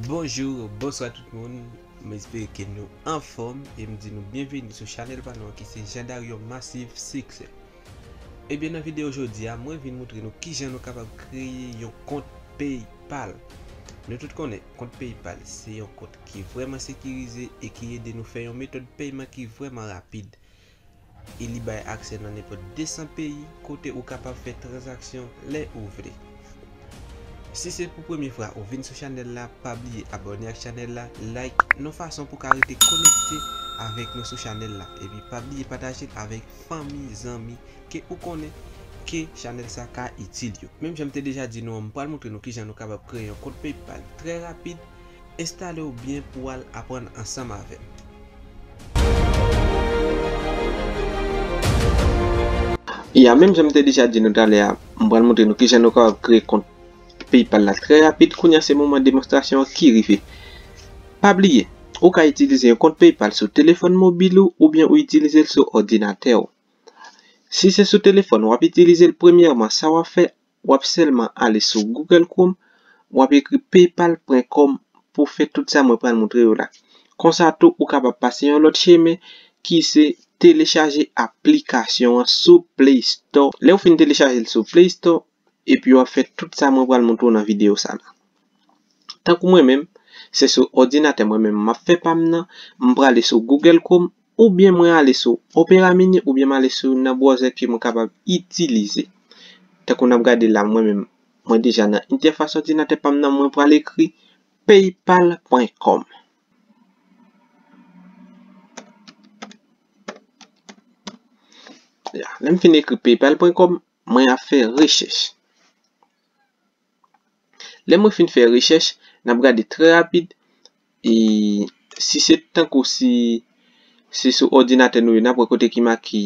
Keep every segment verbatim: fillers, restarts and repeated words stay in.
Bonjou, bonswa tout moun. M espere ke nou anfòm e m di nou byenveni sou chanèl pa nou an ki se Jean Darion Massive Succès. Ebyen, nan videyo jodi a, mwen vin montre nou kijan nou kapab kreye yon kont PayPal. Nou tout konnen, kont PayPal se yon kont ki vrèman sekirize e ki ede nou fè yon metòd pèyman ki vrèman rapid. E li bay aksè nan nenpòt de san peyi kote ou kapab fè tranzaksyon lè ou vle. Si se pou premye fwa ou vin sou chanèl la, pa bliye abòne ak chanèl la, like, yon fason pou ka rete konekte avèk nou sou chanèl la. Epi pa bliye pataje l avèk fanmi, zanmi ke ou konnen ke chanèl sa ka itil yo. Menm jan m te deja di nou an, m pral montre nou kijan nou kapab kreye yon kont PayPal trè rapid. Enstale w byen pou w al aprann ansanm avè m. Ya, menm jan m te deja di nou talè a, m pral montre nou kijan nou kapab kreye kont PayPal la trè rapid. Kounye a se moman demonstrasyon an ki rive. Pa bliye, ou ka itilize yon kont PayPal sou telefòn mobil ou oubyen ou itilize l sou òdinatè w. Si se sou telefòn w ap itilize l, premyèman, sa w ap fè, w ap sèlman ale sou Google Chrome, w ap ekri paypal pwen kòm pou fè tout sa mwen pral montre yo la. Konsa tou, ou kapab pase yon lòt chemen ki se telechaje aplikasyon an sou Play Store. Lè w fin telechaje l sou Play Store, epi w ap fè tout sa mwen pral montre w nan videyo sa la. Tankou mwen menm, se sou òdinatè mwen menm m ap fè pa m nan, m prale sou Google Chrome, oubyen mwen ale sou Opera Mini, oubyen m ale sou nan browser ke mwen kapab itilize. Tankou n ap gade la, mwen menm, mwen deja nan entèfas òdinatè pa m nan, mwen pral ekri paypal pwen kòm. Ya, lè m fin ekri paypal pwen kòm, mwen ap fè rechèch. Lè mwen fin fè rechèch, n ap gade trè rapid. E si se tankou si se sou òdinatè nou ye, n ap wè kote ki make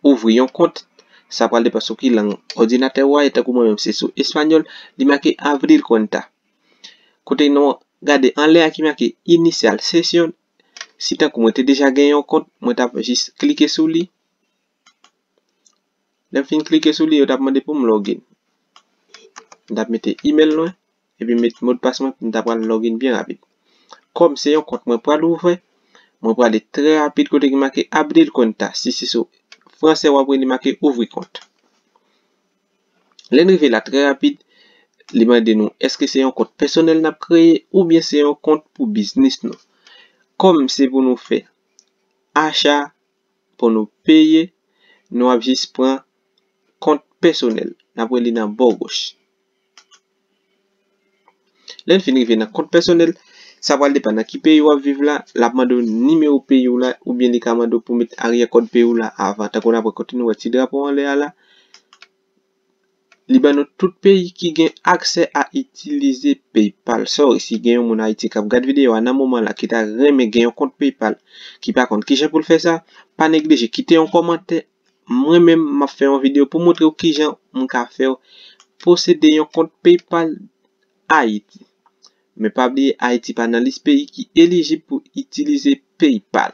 ouvri yon kont. Sa pral depann sou ki lang òdinatè w a ye. Tankou mwen menm, se sou espanyòl, li make abrir cuenta. Kote nou gade anlè a ki make iniciar sesión. Si tankou mwen te deja gen yon kont, mwen t ap jis klike sou li. Lè m fin klike sou li, yo t ap mande pou m login. M t ap mete email mwen, epi met modpas mwen, m ta pral login byen rapid. Kòm se yon kont mwen pral ouvè, mwen prale trè rapid kote ki make abrir cuenta. Si se sou fransè w ap wè li make ouvri kont. Lè n rive la trè rapid, li mande nou èske se yon kont pèsonèl n ap kreye oubyen se yon kont pou biznis nou. Kòm se pou nou fè acha, pou nou peye, nou ap jis pran kont pèsonèl. N ap wè li nan bò goch. Lè n fin rive nan kont pèsonèl, sa pral depann nan ki peyi w ap viv la, l ap mande w nimewo peyi w la, oubyen li ka mande w pou w met aryè kòd peyi w la avan. Tankou n ap wè kote nou wè ti drapo anlè a la, li ban nou tout peyi ki gen aksè a itilize PayPal. Sa w, si gen yon moun Ayiti k ap gad videyo a nan moman la ki ta renmen gen yon kont PayPal, ki pa konn kijan pou l fè sa, pa neglije kite yon kòmantè. Mwen menm, m ap fè yon videyo pou montre w kijan m ka fè w posede yon kont PayPal Ayiti. Men pa bliye, Ayiti pa nan lis peyi ki elijib pou itilize PayPal.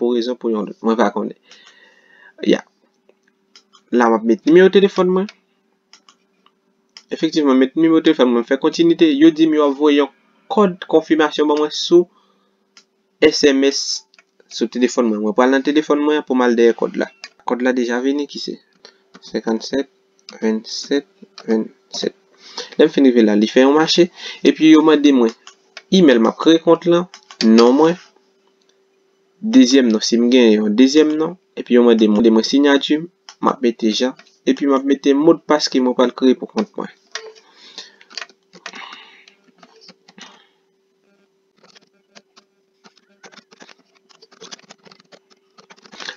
Pou rezon pou yon lòt, mwen pa konnen. Ya. La, m ap met nimewo telefòn mwen. Efektivman, m met nimewo telefòn mwen, m fè kontinite. Yo di m yo ap voye yon kòd konfimasyon ban mwen sou S M S sou telefòn mwen. Mwen pral nan telefòn mwen pou m al dèyè kòd la. Kòd la deja vini, ki se senkannsèt vennsèt vennsèt. Lè m fin rive la, li fè yon mache. Epi yo mande mwen email m ap kreye kont lan, non mwen, dezyèm non, si m gen yon dezyèm non, epi yo mande mwen, mande mwen siyati m, m ap mete Jean, epi m ap mete modpas ke mwen pral kreye pou kont mwen.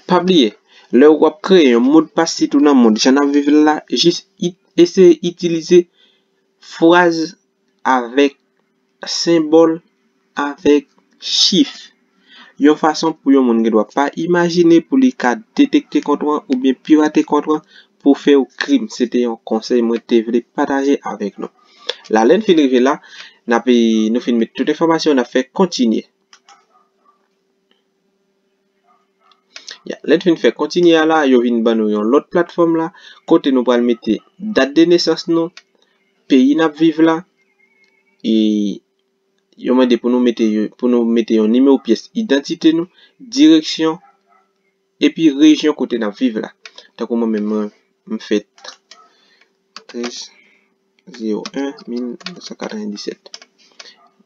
Pa bliye, lè w ap kreye yon modpas, sitou nan mond jan n ap viv la, jis it-, eseye itilize fraz avèk senbòl, avèk chif, yon fason pou yon moun gendwa pa imajine pou li ka detekte kont ou an oubyen pirate kont ou an pou fè w krim. Se te yon konsèy mwen te vle pataje avèk nou. La, lè n fin rive la, n ap, nou fin met tout enfòmasyon, n ap fè kontinye. Ya, lè n fin fè kontinye a la, yo vin ban nou yon lòt platfòm la, kote nou pral mete dat de nesans nou, peyi n ap viv la, e yo mande pou nou mete yo, pou nou mete yon nimewo pyès idantite nou, direksyon, epi rejyon kote n ap viv la. Tankou mwen menm, mwen, m fèt trèz zewo en mil nèf san katrevendisèt.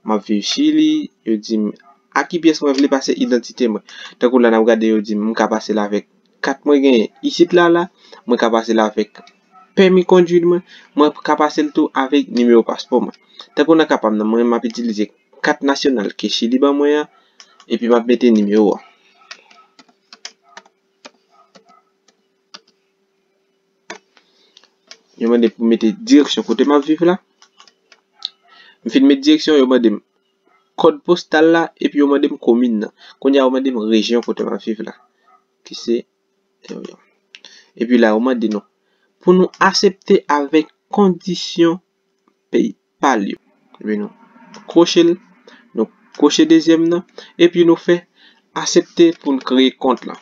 M ap viv Chili, yo di m a ki pyès mwen vle pase idantite mwen. Tankou la n ap gade, yo di m m ka pase l avèk kat mwen genyen isit la, la, mwen ka pase l avèk pèmi kondwit mwen, mwen ka pase l tou avèk nimewo paspò mwen. Tankou nan ka pa m nan, mwen, m ap itilize kat nasyonal ke Chili ban mwen an, epi m ap mete nimewo a. Yo mande m pou mete direksyon kote m ap viv la. M fin met direksyon, yo mande m kòd postal la, epi yo mande m komin nan. Kounye a, yo mande m rejyon kote m ap viv la, ki se Epi la, yo mande nou pou nou aksepte avèk kondisyon PayPal yo. Epi nou kwoche l, nou kwoche dezyèm nan, epi nou fè aksepte pou n kreye kont lan.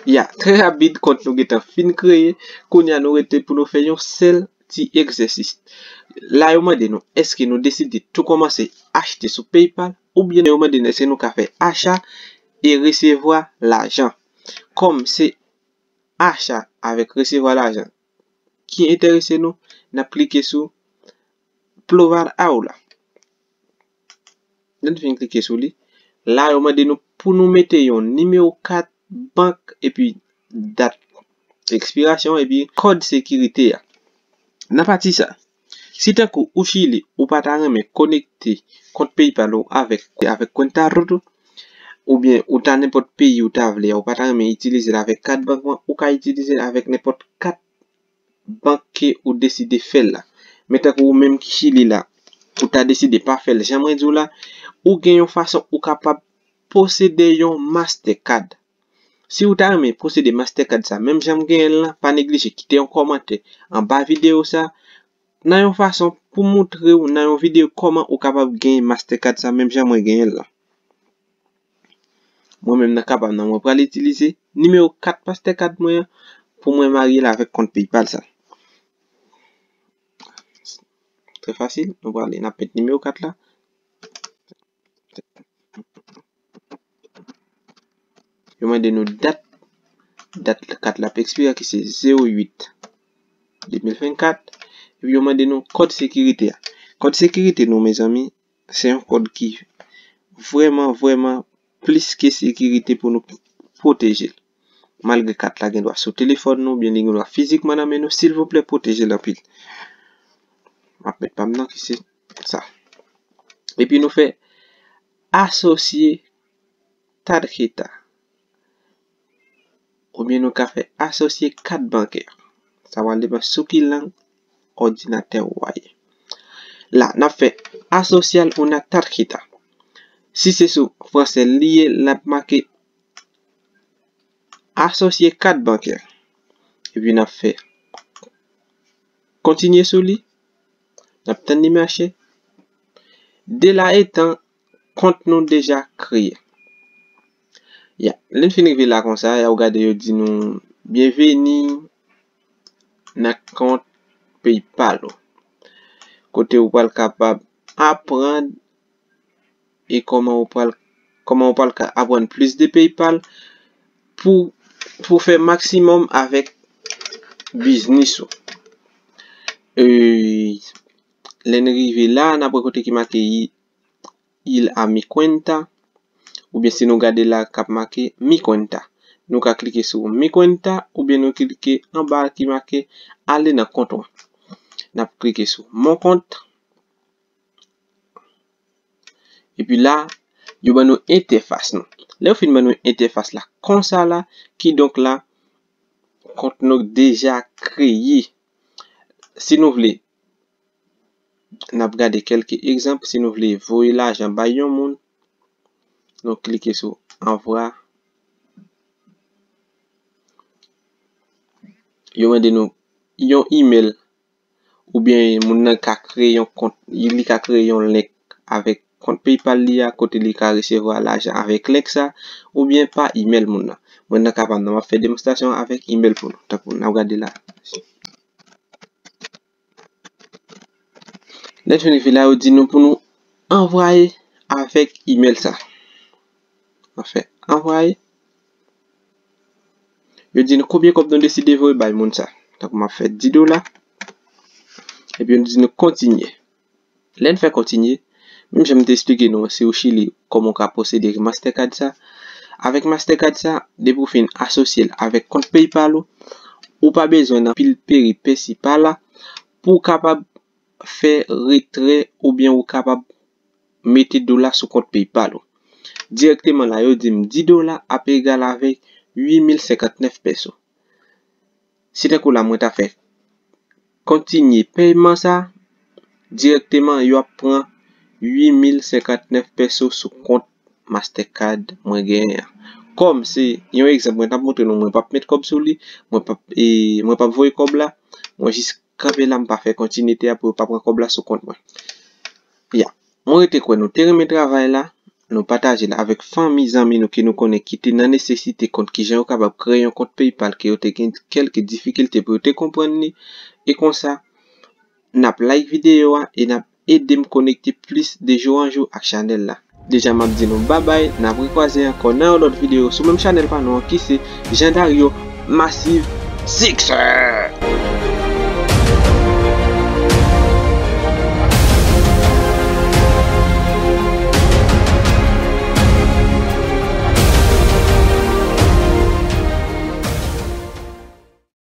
Ya, trè rapid, kont nou gentan fin kreye. Kounye a, nou rete pou nou fè yon sèl ti egzèsis. La, yo mande nou, èske nou deside tou kòmanse achte sou PayPal, oubyen yo mande nou, èske nou ka fè acha e resevwa lajan. Kòm se acha avèk resevwa lajan ki enterese nou, n ap klike sou Plovar Aula. Lè n fin klike sou li, la, yo mande nou pou nou mete yon nimewo kat bank epi dat ekspirasyon epi kòd sekirite a. Nan pati sa, si tankou ou Chili, ou pa ta renmen konekte kont PayPal ou avèk, avèk Cuenta Root, oubyen ou ta nenpòt peyi ou ta vle a, ou pa ta renmen itilize l avèk kat bank mwen, ou ka itilize l avèk nenpòt kat bank ke ou deside fè l la. Men tankou ou menm ki Chili la, ou ta deside pa fè l jan mwen di w la, ou gen yon fason ou kapab posede yon Mastercard. Si ou ta renmen posede Mastercard sa, menm jan m genyen l lan, pa neglije kite yon kòmantè anba videyo sa, nan yon fason pou montre w nan yon videyo kòman ou kapab genyen Mastercard sa, menm jan mwen genyen l lan. Mwen menm nan ka pa m nan, mwen pral itilize nimewo kat Mastercard mwen an pou mwen marye l avèk kont PayPal sa. Trè fasil, nou prale, n ap met nimewo kat la. Yo mande nou dat, dat kat la ap ekspire ki se zewo uit de mil vennkat. Epi yo mande nou kòd sekirite a. Kòd sekirite nou, mezanmi, se yon kòd ki vrèman, vrèman plis ke sekirite pou nou pwoteje l. Malgre kat la gen dwa sou telefòn nou, oubyen li gen dwa fizikman nan men nou, silvouplè pwoteje l anpil. M ap met pa m nan ki se sa. Epi nou fè asosye tarjeta. Oubyen nou ka fè asosye kat bankè. Sa va depann sou ki lang òdinatè ou a ye. La, n ap fè asociar una tarjeta. Si se sou fransè li ye, l ap make asosye kat bankè. Epi n ap fè kontinye sou li. N ap tann li mache. De la etan kont nou deja kreye. Ya, lè n fin rive la konsa, y ap gade yo di nou, "Byenveni nan kont PayPal ou." Kote ou pral kapab aprann e kòman ou pral, kòman ou pral ka aprann plis de PayPal pou, pou fè maksimòm avèk biznis ou. E, lè n rive la, n ap wè kote ki make il a mi cuenta, oubyen si nou gade la k ap make mi cuenta. Nou ka klike sou mi cuenta oubyen nou klike anba ki make ale nan kont ou. N ap klike sou mon compte. Epi la, yo ban nou entèfas nou. Lè yo fin ban nou entèfas la konsa la, kidonk la, kont nou deja kreye. Si nou vle, n ap gade kèlke egzanp. Si nou vle voye lajan bay yon moun, nou klike sou anvwa. Yo mande nou yon imèl, oubyen moun nan ka kreye yon kont, li ka kreye yon link avèk kont PayPal li a, kote li ka resevwa lajan avèk link sa, oubyen pa imèl moun nan. Mwen nan ka pa m nan, m ap fè demonstrasyon avèk imèl pou nou. Tankou n ap gade la. Lè n fin rive la, yo di nou pou nou anvwaye avèk imèl sa. Anfen, anvwaye. Yo di nou konbyen kòb nou deside voye bay moun sa. Tankou m ap fè dis dola. Epi yo di nou kontinye. Lè n fè kontinye, menm jan m te eksplike nou, si ou Chili, kòman ou ka pwosede ak Mastercard sa. Avèk Mastercard sa, depi ou fin asosye l avèk kont PayPal ou, ou pa bezwen nan pil peripesi pa la pou w kapab fè retrè oubyen ou kapab mete dola sou kont PayPal ou. Dirèkteman la, yo di m dis dola ap egal avèk uit mil senkantnèf pèso. Si tankou la mwen ta fè kontinye pèyman sa, dirèkteman yo ap pran uit mil senkantnèf pèso sou kont Mastercard mwen genyen an. Kòm se yon egzanp mwen t ap montre nou, mwen p ap met kòb sou li, mwen p ap, e, mwen p ap voye kòb la, mwen jis kanpe la, m pa fè kontinite a pou yo pa pran kòb la sou kont mwen. Ya. Mwen rete kwè nou te renmen travay la, nou pataje l avèk fanmi, zanmi nou ke nou konnen ki te nan nesesite kont kijan yo kapab kreye yon kont PayPal ke yo te gen kèlke difikilte pou yo te konprann li. E konsa, n ap like videyo a e n ap ede m konekte plis de jou an jou ak chanèl la. Deja m ap di nou babay, n ap rekwaze ankò nan yon lòt videyo sou menm chanèl pa nou an ki se Jean Dario Massive Six.